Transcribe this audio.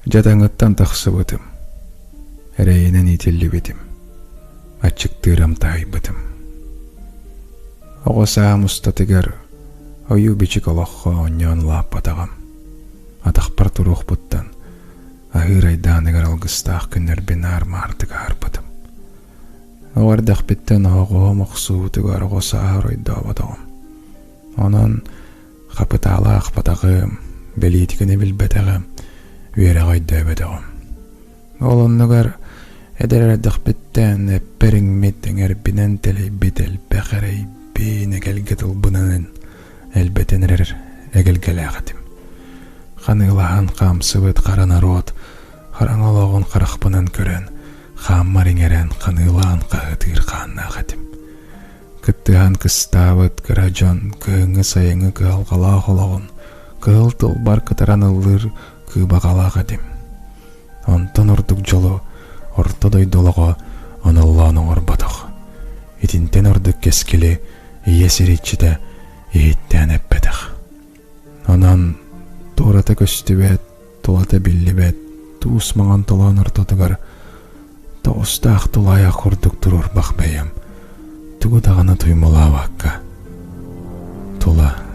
Дьадаҥыттан тахсыбытым, эрэйинэн иитиллибитим, аччыктыырым таайбытым. Оҕо саам устатыгар ойуу-бичик олоххо оонньоон улааппатаҕым. Атахпар туруохпуттан аһыыр айдааныгар алгыстаах күннэрбин аар-маардык аһарбытым. Оҕо эрдэхпиттэн оһоҕоһум охсуубутугар оҕо сааһа оройдооботоҕум. Онон хапытаалаахпатаҕым, бэлиитикэни билбэтэҕим, үөрэҕи өйдөөбөтөҕүм. Ол оннугар эдэр эрдэхпиттэн эппэр иҥмит, эҥэрбинэн тэлэйбит элбэх эрэйбин эгэлгэ тылбынан элбэтэн эрэр эгэлгэлээх этим. Ханыылаһан хаамсыбыт хара норуот хараҥа олоҕун харахпынан көрөн, хааммар иҥэрэн ханыылаан хаһытыыр хааннаах этим. Кыттыһан кыстаабыт кыра дьон кыһыҥҥы-сайыҥҥы кыһалҕалаах олоҕун кыһыл тылбар кытаран ыллыыр кыыбаҕалаах этим. Онтон ордук дьолу орто дойду олоҕо аналлаан оҥорботох. Итинтэн ордук кэскили ийэ сир иччитэ иһиттээн эппэтэх. Онон туората көстүбэт, тулата биллибэт туус маҥан толоон ортотугар тоҕустаах тулаайах курдук туруорбах бэйэм тугу даҕаны туймалаабакка тула